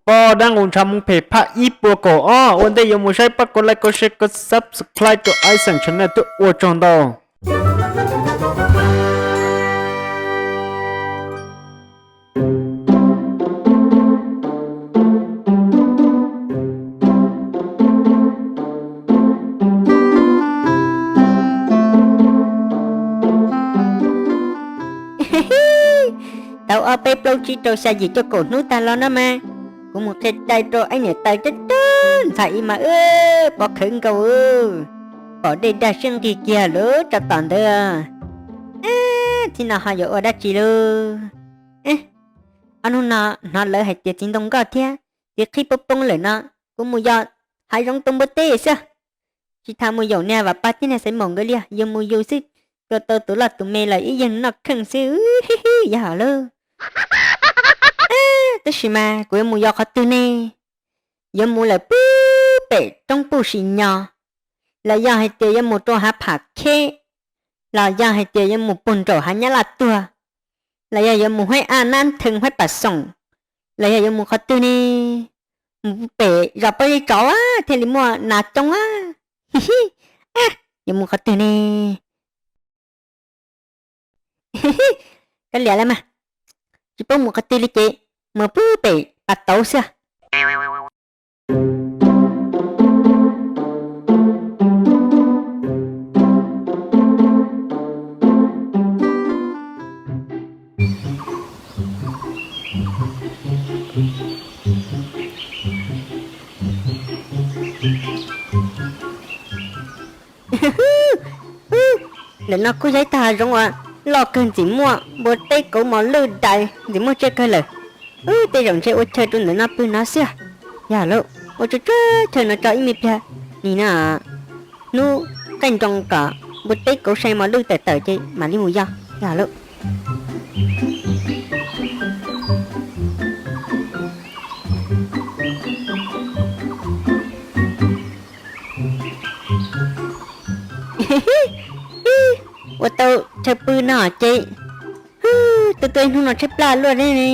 Pom dab nqus ntshav mus phem phaj ib puas kaum ob, ua ntej yuav mus saib pab kov like, kov share, kov subscribe rau Ice Channel thiab ua tsaug ntau. Tau ob peb plaub tsib rau xya yim cuaj kaum hnub tag los no mas, kuv mus qhia cai rau ib niam tais coob coob ntxhais ib mas, pov khawv nkaus, pom dej dag siab nqig kiag lawm tso tom ntawd. Txij no ho yuav ua dab tsi lauj? Ob hnub no hnov lawv hais tias txiv ntoo nkoj thiab txiv qhib poob poob lawm no, kuv mus yos hav zoov tau npua teb xwb. Tsis tas mus yaum niag Vam Paj thiab niag Xaiv Maum nkawd li, yuav mus yus xwb, tua tau tus loj tus me lawm ib yeeg noj kheej xwb, yog lawm. Tab sis mas kuv yuav mus yos qhov twg ne? Yuav mus lawm puag pem roob Puj Sim Nyos, los yog hais tias yuav mus rau hav Pham Kheb, los yog hais tias yuav mus puag nraum hav Nyab Laj tuag, los yog yuav mus Huaib Aj Nab Theej Huaib Pam Xoom, los yog yuav mus qhov twg ne? Mus pem zos Pob Zeb Tsov a thiaj li muaj nas coob a. Yuav mus qhov twg ne? Kav liam los mas, tsis paub mus qhov twg li ces mus puag pem pas tauv xwb. Ntawm no kuj yog ib tag hav zoov uas loj kawg, ntxim muaj npua teb kauv mos lwj dais, ntxim muaj tsiaj kawg lawm. Tej zaum ntshe ua chaw rau ntawm no pw no xwb. Yog lawm, ua tsuag tsuag chaw no tso ib me pliag, nim no hnub qaij nroo kom npua teb kauv sai mos lwj tawm tawm ces mam li mus yos. Yog lawm. Ua tau chaw pw no ces, tuaj tuaj ib hnub no tshaib plab luaj li.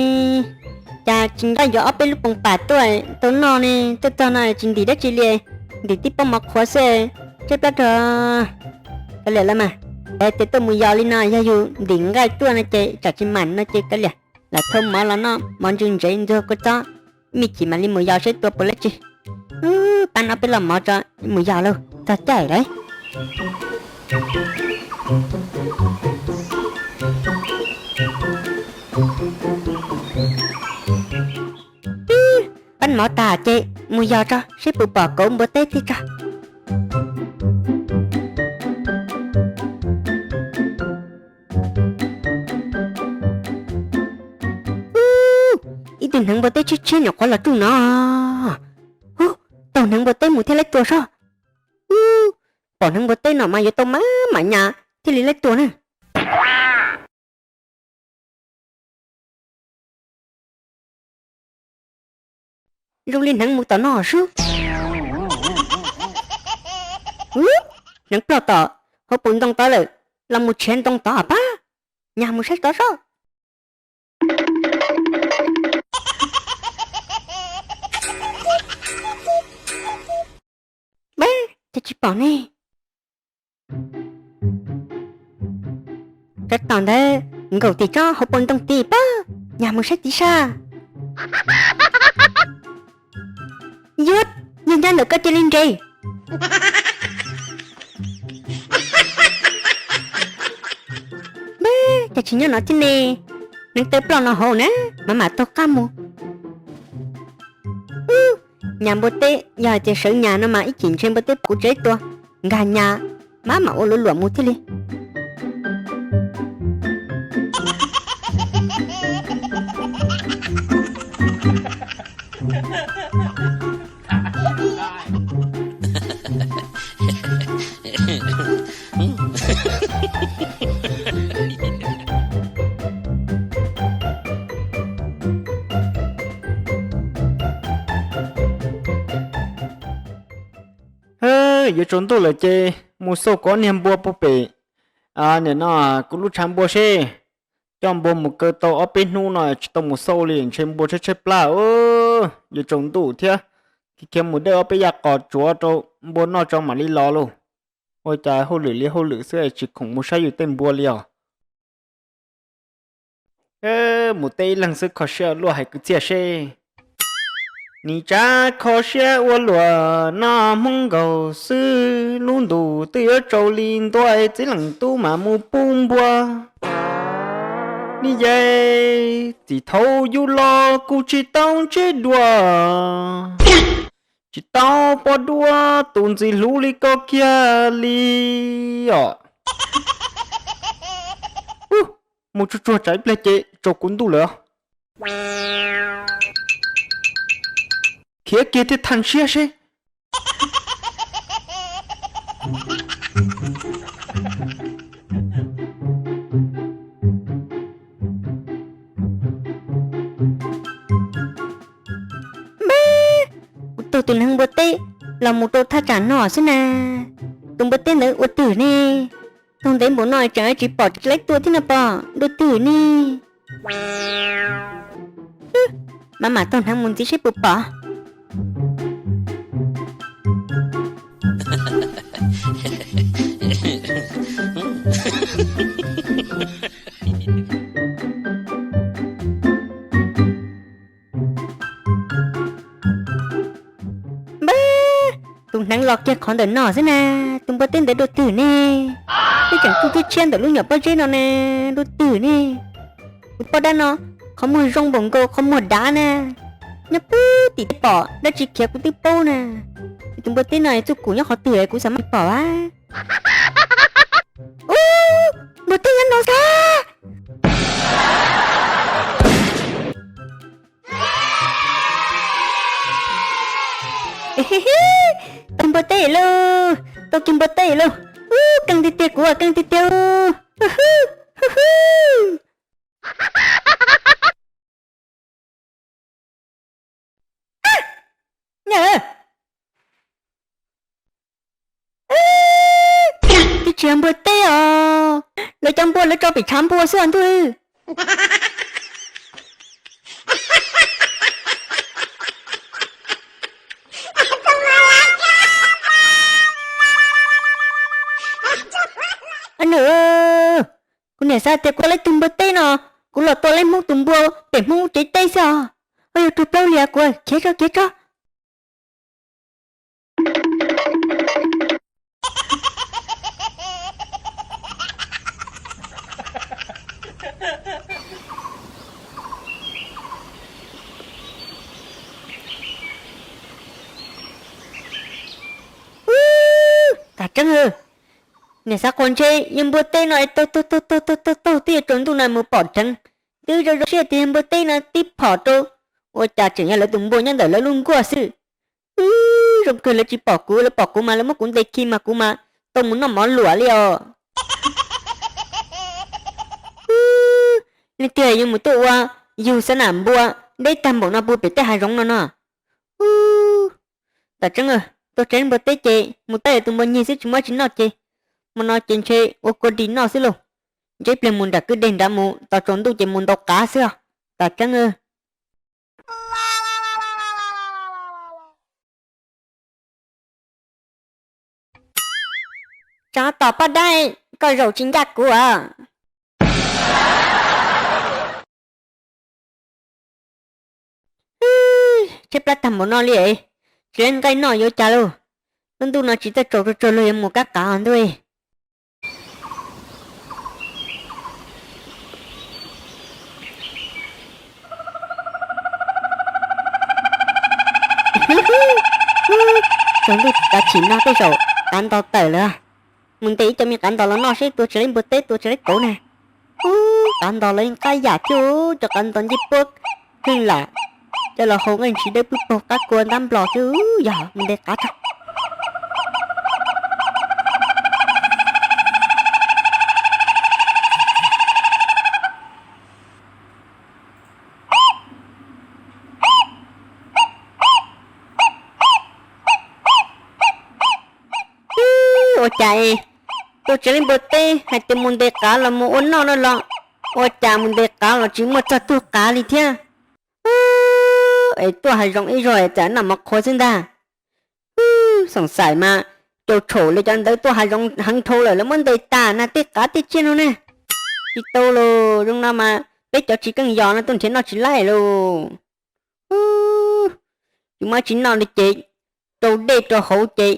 Cas tsis nco yuav ob peb lub poom pam tuaj tau noj ne, tuaj txog no tsis ntim dab tsi li, ntim tib pob mov qhuav xwb, tshaib plab rag. Kav liam los mas, tias tuaj mus yos li no yog yus ntim nqaij tuaj no ces tsam tsis mam no ces kav liam, lam thau mov los noj mov ntsu ntsev ntxuag kua txob, me chim mam li mus yos seb tua puas dab tsi. Pab no peb los mov tso, mus yos lauj, txog caij lawm. Pab mov tas ces mus yos tso seb puas pom kauv npua teb thiab tso. Ib tug hneev npua teb tshiab tshiab nyuam qhuav los tsuj no. Ub, taug hneev npua teb mus thiaj laib tua soj. Ub, pom hneev npua teb no mas yuav tau maj mam nyas thiaj li laib tua na. Zoo li hneev mus tom no sub. Hneev ploj tom hauv paus ntoo tod lawm, los mus tshiav ntoo tod pab, nyas mus saib tod soj. Ab, cas tsis pom ne? Tsov tom ntawd nkaum tim tsob hauv paus ntoo tid pab, nyas mus saib tid saj. Yuav, yog nyob ntawm koj cia li nres. Ab, cas tsis nyob no thiab ne? Hneev taw ploj no hauv na, mam mam taug qab mus. Nyas npua teb, yog hais tias sawv nyas no mas ib chim ntshe npua teb pom kuv tsev tua, nkag nyas, mam mam ua luam luam mus thiaj li. Yuav tsaus ntuj lawm ces mus xauj kuv niag npua puag pem, nim no kuv lub tshav npua seb. Coj npua mus kaw tau ob peb hnub no tsis tau mus xauj li ntshe npua tshaib tshaib plab os. Yuav tsaus ntuj thiab, khiav khiav mus dej ob peb yav qos tsuav rau npua noj tso mam li los lauj. Ua cas hauj lwm li hauj lwm xwb es tsis khoom mus saib yus tej npua li os. Mus teb ib leeg xwb kho siab luaj hais kwv txhiaj seb. Nim tsav kho siab ua luam noj Hmoob nkaus xwb, lub ntuj twb yuav tsaus li ntua es txiv leej tub mam mus pub npua. Ni yej, txim thaum yus los kuv tsis tau ntsib dua, tsis tau pom dua tus ntxim hlub li koj kiag li os. Mus tsuag tsuag tsam ib pliag ces tsaus kuv ntuj lawm. Khiav kiag thiaj tha siab seb. Npab, kuv taug tus neeg npua teb los mus rau thaj tsam no xwb na. Tus npua teb ntawd ua twg ne? Taug ntev npaum no tseem tsis pom tsis laib tua thiab no pom dua twg ne? Mam mam taug hneev mus ntxiv seb puas pom. Npab, tus hneev los kiag qhov ntawm no xwb na. Tus npua teb ntawd dua twg ne? Twb tseem tsuj tsuj tshiab ntawm lub nyuam pob zeb no ne, dua twg ne? Tus poj dab no qhov muag zoo npaum nkaus qhov muag dav na. Nyob puag tim teb pom dab tsi khiav kuv twb paub na. Tus npua teb no txuj kum nyob qhov twg kuv xav mas pom a. Ub, npua teb nyob no xwb. Tau npua teb lauj, tau kiag npua teb lauj. Ub, keej tiag tiag kuv, keej tiag tiag. Twb tsis yog npua teb os, lawv cov npua lawv tso pem tshav npua xwb os ntuj. Nws, kuv niam xav tias kuv tua lawv tus npua teb no, kuv los tua lawv Hmoob tus npua pem Hmoob tsev teb xwb os. Ua yog tuag plaub lias kuv khiav tso khiav tso. Tam tseeb, niam xav quas ntshe yog npua teb no es taug taug taug taug taug taug taug twb yuav tsaus ntuj no mus pom dheev, twb zoo zoo siab tias yog npua teb no tib phom rau, ua cas tseem yog lawv tus npua nyob ntawm lawv lub nkuaj xwb. Zoo kawg lawv tsis pom kuv, lawv pom kuv mas lawv muab kuv ntes khi mas kuv mas tau mus noj mov luam li os. Leej twg yuav mus tuaj ua yug xab nam npua deb tag npaum no puag pem tej hav zoov no no. Tam tseeb, tua tsev npua teb ces mus tab tus npua nyeg xwb tsis muaj tsis noj ces, hmo no ces ntshe ua kua dis noj xwb lauj. Ntshe ib pliag mus nram kwj deg nrad mus tos tsaus ntuj ces mus ntaus qav xwb os. Tam tseeb. Tsov tom poj dab, koj zaum tsis ncaj kuv os. Tshaib plab tag npaum no li, tsis laib nqaij noj yuav cas lauj. Lub ntuj no tsis txawj tsaus tsuag tsuag luag yuav mus kab qav os ntuj. Tsaus ntuj kav tsij no tej zaum qav nto tawm lawm. Mus ntes ib co me qav nto los noj seb tua tsis laib npua teb tua tsis laib kauv na. Ub, qav nto los yeej qab yam thiab, cov qav nto ncej puab heej lam, coj los hau nqaij ntshis dawb pwb paug qab kua ntab nplos thiab. Yog mus ntes qav tso. Ua cas es tua tsis laib npua teb hais tias mus ntes qav los mus ua noj no los, ua cas mus ntes qav los tsis muaj txog tug qav li thiab. Es tuaj hav zoov ib zaug es txawm noj mov qhuav xwb ntag. Ub, xoom xaim mas, cau tsham li cov ntawd tuaj hav zoov heev dhau lawm lawv muab ntes tas na, tej qav tej tsiaj no ne. Tsis tau los zoo no mas peb cov tsis keej yos no tuaj nrhiav noj tsis laij lauj. Ub, yus muab tsis noj li ces rau dej rau hauv ces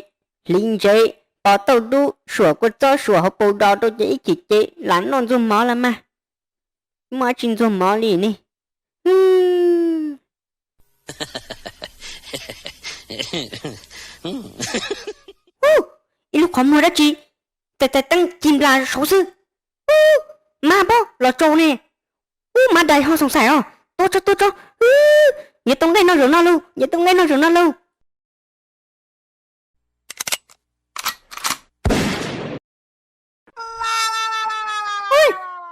hliv ntsev, pos tauj dub, suam kua txob, suam hauv paus dos rau ces ib chim ces lam noj ntxuag mov los mas. Muaj dab tsi ntxuag mov li ne. Ub, ib lub qhov muag dab tsi, tais tais teeb cig nplas saud xwb. Ub, mab pob los tsaus ne. Ub, mab dais ho xoom xaim os, tua tso tua tso. Ub, yuav tau nqaij noj zaum no lauj, yuav tau nqaij noj zaum no lauj.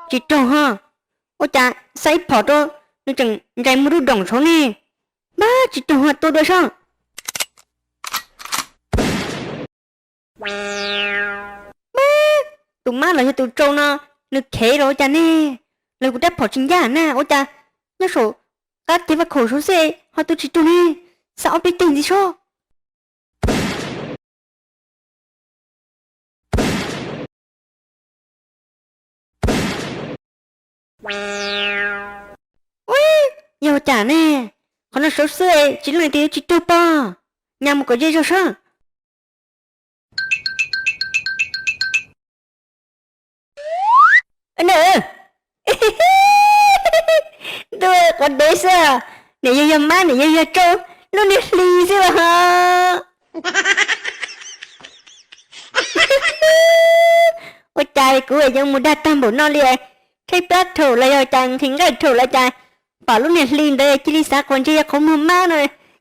Tsis raug ho, ua cas xa ib phom rau nws tseem ntsais muag dub doom saud ne. Npab, tsis raug ho, tua dua soj. Npab, tus mab los yog tus tsau no, nws khev los ua cas ne? Los kuv rab phom tsis ncaj na, ua cas nyob saum qab tig vaj khaum saud xwb ho tua tsis raug ne? Xa ob peb teg ntxiv soj. Ub, yog ua cas ne? Qhov no saud xwb tsis leej twg yuav tsis raug pob. Nyas mus kom ze zog soj. Ntuj, qhov dev xwb, nws yog yog mab nws yog yog tsau, lub niag hli xwb los ho. Ua cas kuv yuav mus dag tag npaum no li, tshaib plab rhaum los yog cas nqhis nqaij rhaum los cas, pom lub niag hli ntawd cia li xav quas ntshe yog qhov muag mab no,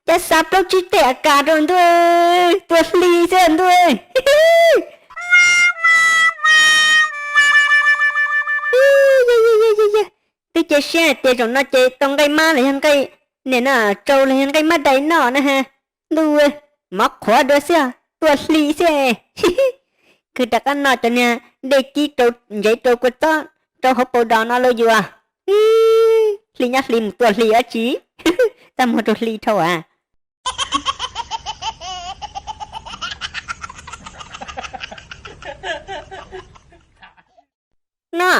cas xa plaub tsib teg a kas rau ntuj, tua hli xwb ntuj. Twb cia siab hais tias zaum no ces tau nqaij mab los yog nqaij niam no, tsau los yog nqaij mab dais noj na ha. Ntuj, mov qhuav dua xwb, tua hli xwb. Khwv rov qab noj cov niag dej cib rau ntsev rau kua txob rau hauv paus dos no lauj yuav. Hli nyob hli mus tua hli dab tsi, txaj muag rau hli dhau as. No,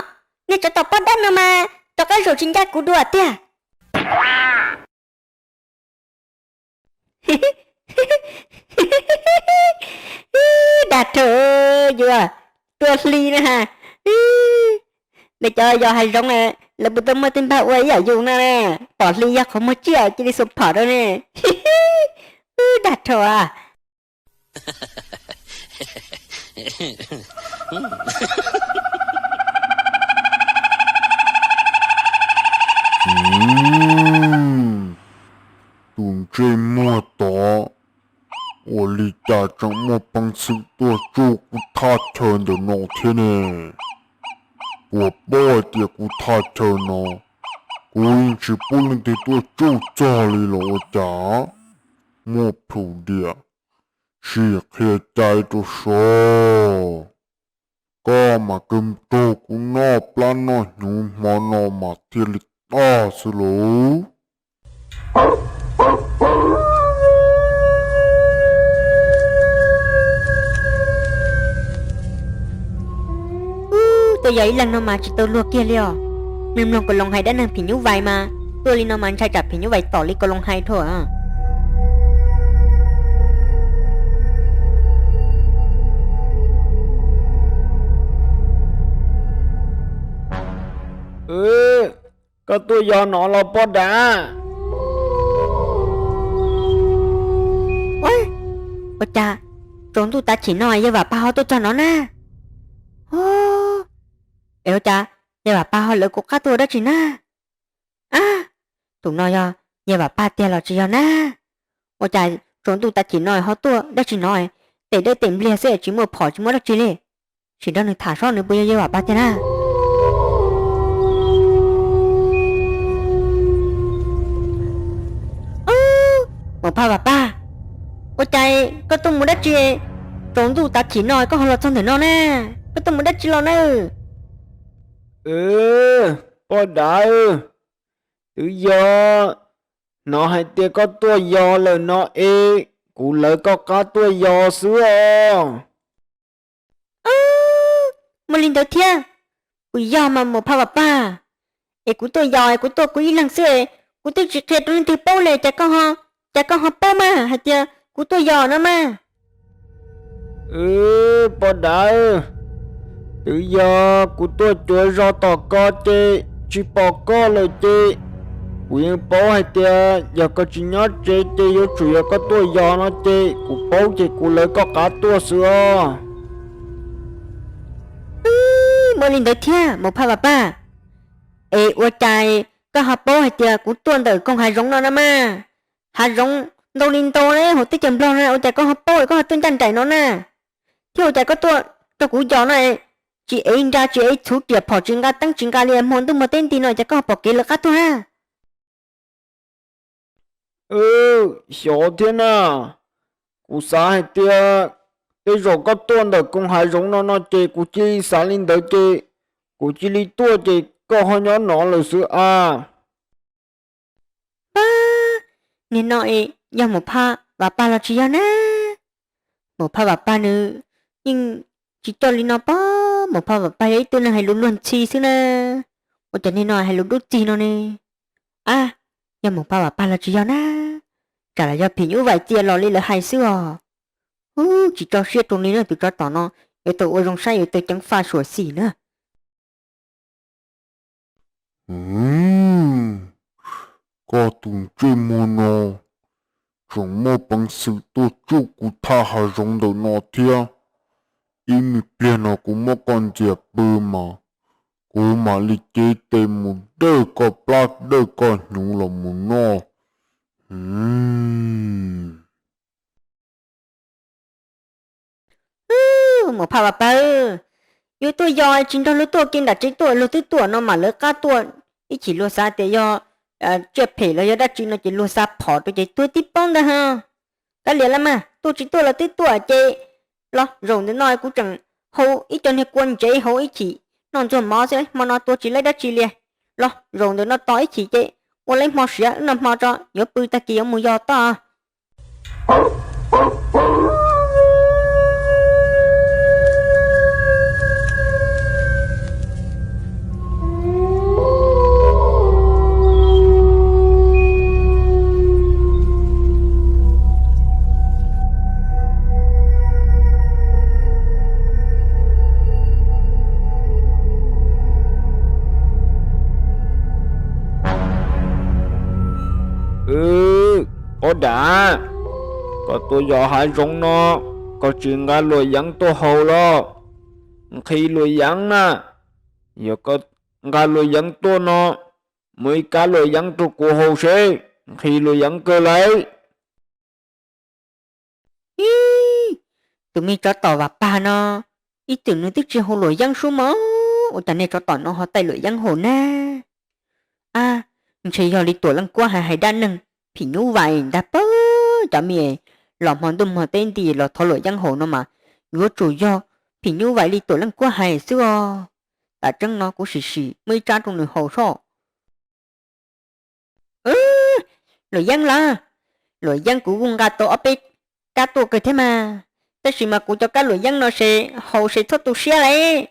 nej tsov tom poj dab no mas rov qab zaum tsis ncaj kuv dua tiag. Dag rhawv yuav, tua hli na ha. Nej cov yos hav zoov lawv puas tau muaj tej npag ua ib yam yus no na, pom hli yog qhov muag tsiaj cia li xuas phom rau ne. Dag rhawv. Tus ntsej muag tod, ua li cas tseem muaj peev xwm tuaj tsuj kuv thaj chaw ntawm no thiab ne? Puas paub hais tias kuv thaj chaw no, kuv yeej tsis pub leej twg tuaj tsuj txog li los ua cas? Muaj plhus diam, sim qhia cai rau sov. Koj mam kawg raug kuv noj plab noj hnyuv hmo no mas thiaj li toj xwb lauj. Tuaj yog ib leeg no mas tsis tau luag kiag li os. Mloog mloog Kaus Loos hais dab neeg phim nyuj vais mas tuaj li no mas ntshai tsam phim nyuj vais tom li Kaus Loos hais dhau. Koj tuaj yog no los poj dav? Ua cas tsaus ntuj tav chim no yawg Vam Paj ho tuaj txog no na? Es ua cas yawg Vam Paj ho lawv kuv qab tuaj ua dab tsi na? Ab, tus no yog yawg Vam Paj tiag los tsis yog na? Ua cas tsaus ntuj tav chim no ho tuaj dab tsi no? Tes dawb tes npliag xwb tsis muaj phom tsis muaj dab tsi li. Sim nrog nws tham seb nws puas yog yawg Vam Paj tiag na. Vam Paj, Vam Paj, ua cas koj tuaj mus dab tsi tsaus ntuj tav chim no koj ho los txog ntawm no na? Koj tuaj mus dab tsi los na? Poj dav, twb yog Hnov hais tias koj tuaj yos lawm no es kuv lawv koj qab tuaj yos xwb os. Muaj li ntawd thiab? Kuv yog mas Maum Phaj Vam Paj, es kuv tuaj yos es kuv tuaj kuv ib leeg xwb es kuv twb tsis qhia rau leej twg paub li, cas koj ho, cas koj ho paub mas hais tias kuv tuaj yos no mas? Poj dav, twb yog kuv tuaj cuav zog tom ko ces tsis pom koj lawm ces kuv yeej paub hais tias yog koj tsis nyob tsev ces yuav tsum yog koj tuaj yos no ces kuv paub ces kuv lawv koj qab tuaj xwb os. Muaj li ntawd thiab Maum Phaj Vam Paj? Es ua cas koj ho paub hais tias kuv tuaj ntawm koog hav zoov no na mas? Hav zoov ntau li ntau hauv teb chaws Nplog no ua cas koj ho paub es koj ho tuaj ncaj nraim no na? Thiab ua cas koj tuaj rau kuv yos no, tsis ev nra tsis ev txhuv riam phom tsis nqa teeb tsis nqa li, hmo ntuj hmo teb nti no cas koj ho pom kev lawv qab tuaj na? Xyov thiab na, kuv xav hais tias tej zaum koj tuaj ntawm koog hav zoov no no ces kuv cia li xav li ntawd ces kuv cia li tuaj ces koj ho nyob no lawm xwb a. Pab, nim no es yog Maum Phaj Vam Paj los tsis yog na? Maum Phaj Vam Paj nws yeej tsis coj li no pob, Maum Phaj Vam Paj yog ib tug neeg hais lus luag ntxhi xwb na. Ua cas nim no hais lus dub txig no ne? A, yog Maum Phaj Vam Paj los tsis yog na? Tsam los yog phim nyuj vais txia los li lawv hais xwb os. Ub, tsis tso siab rau li na, tus tsov tom no yuav tau ua zoo saib yuav tau ceev faj suam xim na. Koj tus ntsej muag no tseem muaj peev xwm tuaj tsuj kuv thaj hav zoov ntawm no thiab. Ib me pliag no kuv muab koj ntxias pw mas kuv mam li cev tes mus dawj koj plab dawj koj hnyuv los mus noj. Maum Phaj Vam Paj, yuav tuaj yos tsis nrog luag tuaj, kev nram tsev tuaj luag twb tuaj no mas lawv qab tuaj. Ib chim luag xav tias yog tsiaj phem los yog dab tsi no ces luag xa phom rau ces tuag tib pob ntag ho. Kav liam los mas, tuaj tsis tuaj los twb tuaj ces los zaum ntawm no kuv tseem hau ib co niag kua ntsev hauv ib chim noj ntxuag mov xwb, hmo no tuag tsis laib dab tsi li. Los zaum ntawm no tos ib chim ces ua laib hmo siav, wb noj hmo tso, yuav pw tag kis yuav mus yos toj. Ub, Pob Dam, koj tuaj yos hav zoov no, koj tsis nqa luam yeeb tuaj haus los? Nqhis luam yeeb na, yog koj nqa luam yeeb tuaj no, muab ib kab luam yeeb rau kuv haus seb, nqhis luam yeeb kawg lauj. Ib, tus me tsov tom Vam Paj no, ib txwm nws twb tsis haus luam yeeb sub mog, ua cas nej tsov tom no ho taij luam yeeb haus na? A, ntshe yog li Tuam Leej Kuab hais hais dab neeg phim nyuj vais ntag pab. Cov me los hmo ntuj hmo teb nti los thov luam yeeb haus no mas yuav tsum yog phim nyuj vais li Tuam Leej Kuab hais xwb os. Tam tseeb no kuv sim sim muab ib tsab rau nws haus soj. Luam yeeb lawm, luam yeeb kuv kuj nqa tau ob peb kab tuaj kawg thiab mas, tab sis mas kuv cov kab luam yeeb no ces haus ces txhob tu siab lauj.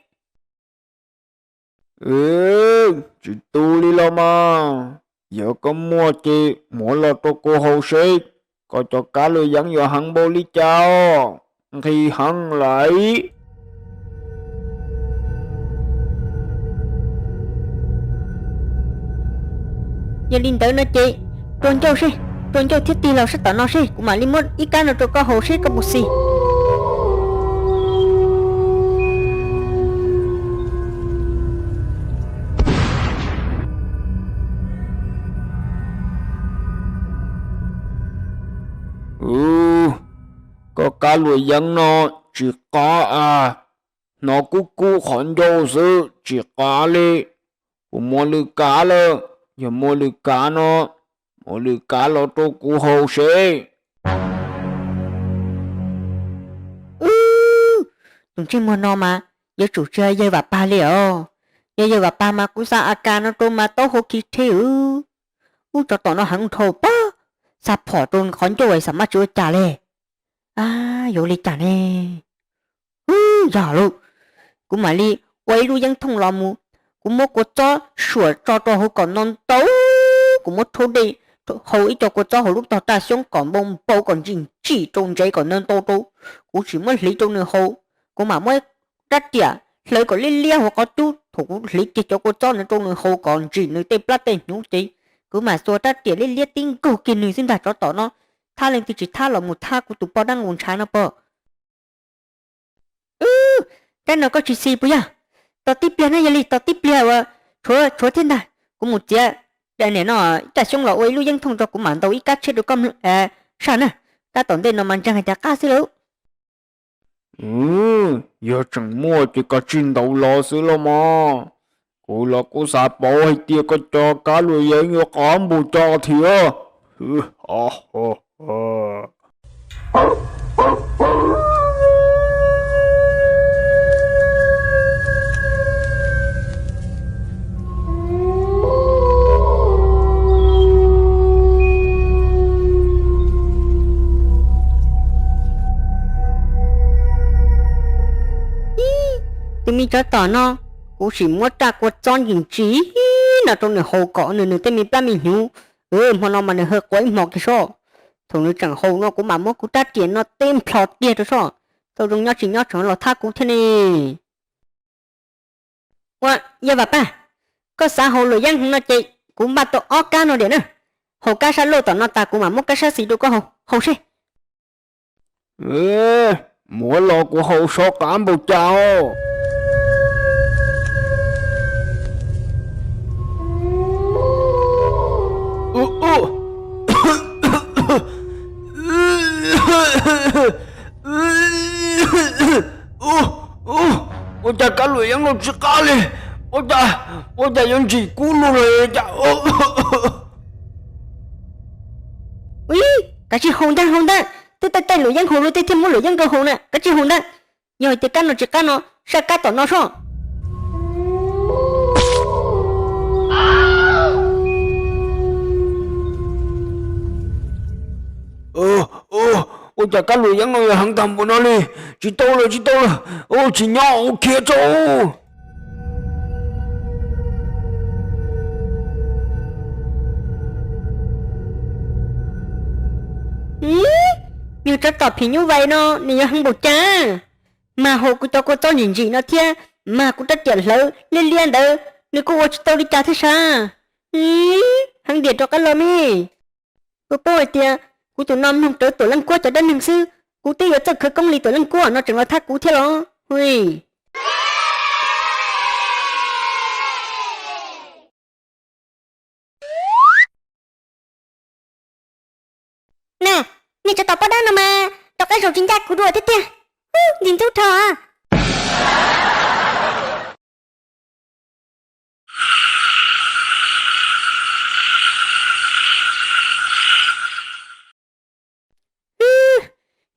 Tsis tu li los mas, yog koj muaj ces muab los rau kuv haus seb, koj cov kab luam yeeb yuav heev npaum li cas os, nqhis heev lawm. Yog li ntawd no ces rua ncauj seb, rua ncauj thiab tig los sab tom no seb, kuv mam li muab ib kab no rau koj haus seb koj puas xis. Koj kab luam yeeb no tsis qab a, hnov kub kub qhov ncauj xwb tsis qab li. Kuv muaj lwm kab lawm, yog muaj lwm kab no, muab lwm kab los rau kuv haus seb. Tus ntsej muag no mas yuav tsum tsis yog yawg Vam Pag li os. Yog yawg Vam Pag mas kuv xa A K no rau mas taub hau khi rhe wb. Ub, tsov tom no heev dhau pob, xa phom rau qhov ncauj es xam maj tsis ua cas li. A, yuav li cas ne? Yog lawm, kuv mam li ua ib lub yeeb thooj los mus, kuv muab kua txob suam tso rau hauv kom ntau ntau, kuv muab rhaub dej hau ib co kua txob hauv lub tog raj xyoob kom npau npau kom ntsim ntsim rau ntsev kom ntau ntau rau, kuv tsis muab hliv rau nws haus. Kuv mam muab rab riam hlawv kom liab liab hauv qhov cub, thaum kuv hliv kiag cov kua txob ntawd rau nws haus kom ntsim nws tej plab tej hnyuv ces kuv mam xuas rab riam liab liab tib nkaug kiag nws xwb ntag. Tsov tom no thab leej twg tsis thab los mus thab kuv tus poj dab nqus ntshav no pog. Kab no koj tsis xis puas yog? Tos tib pliag na, yog li tos tib pliag uas tshuav tshuav thiab ntag, kuv mus txiav daim niam no ib raj xyoob los ua ib lub yeeb thooj tso, kuv mam ntaus ib kab tshiab rau koj saj na. Tab tom ntej no mas ntseeg hais tias qab xwb lauj. Yog tseem muaj ces koj tsij ntaus los xwb los mas. Kuv los kuv xav paub hais tias koj cov kab luam yeeb yuav qab npaum cas thiab. Tus me tsov tom no, kuv sim muab raj kua txob ntsim ntsim no rau nws haus kom nws nws tej me plab me hnyuv, hmo no mas nws ha quav ib hmo kiag soj. Thaum nws tseem haus no kuv mam muab kuv rab riam no teb nplho tiag rau soj, txawm zoo nyob tsis nyob tseem los thab kuv thiab ne. Ua, yog Vam Paj, koj xav haus luam yeeb heev no ces kuv npaj tau ob kab no diam na. Haus kab sab laug tom no tas kuv mam muab kab sab xis rau koj haus seb. Muab los kuv haus seb qab npaum cas os. Ua cas kab luam yeeb no tsis qab li? Ua cas, ua cas yuav ntsim kub lug lawm cas? Kav tsij haus ntag, haus ntag, twb taij taij luam yeeb haus luag tej thiaj muab luam yeeb rau haus na, kav tsij haus ntag. Yog hais tias kab no tsis qab no, saj kab tom no soj. Ua cas kab luam yeeb no yuav heev tag npaum no li? Tsis tau lawm, tsis tau lawm, tsis nyob ua khiav tso. Yog tsov tom phim nyuj vais no nws yuav heev npaum cas? Mas haus kuv cov kua txob ntsim ntsim no thiab mas kuv rab riam hlawv liab liab ntawd nws kuj ua tsis tau li cas thiab sas. Heev diam rov qab los me. Kuv paub hais tias kuv tus no mloog rawv Tuam Leej Kuab cov dab neeg xwb, kuv twb yuav txawj khawv koob li Tuam Leej Kuab no tseem los thab kuv thiab los. Na, nej tsov tom poj dab no mas rov qab zaum tsis ncaj kuv dua thiab tiag. Ntxim ntxub dhau.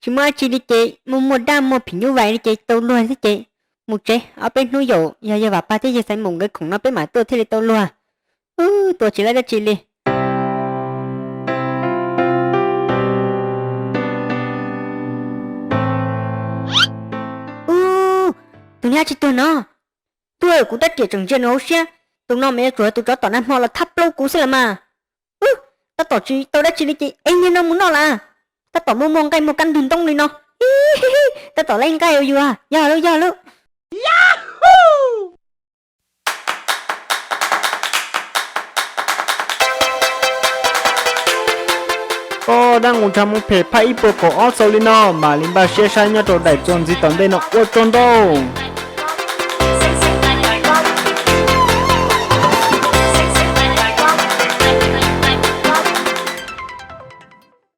Tsis muaj dab tsi li ces muaj muaj dab muaj phim nyuj vais li ces tau luag xwb ces mus tsev, ob peb hnub yaum yog yawg Vam Paj thiab yawg Xaiv Mus nkawd khoom no peb mam tuaj thiaj li tau luag. Ub, tua tsis laib dab tsi li. Ub, tus niag tsis tuag no, tuag kuv rab riam tseem ntsia nws hauv siab, tus no mas yuav tsum yog tus tsov tom nag hmo los thab plaub kuv xwb los mas. Ub, tab tom tsis tau dab tsi li ces ev niag no mus noj las. Tab tom muaj muaj nqaij muaj kab ntug ntoob li no. Tab tom laib nqaij ua yus, yog lawm yog lawm. Koj dab nqus ntshav mus phem phaj ib puas kaum ob xaus li no, mam li npaj siab saib nyob rau daim txuas ntxiv tom ntej no, ua tsaug ntau.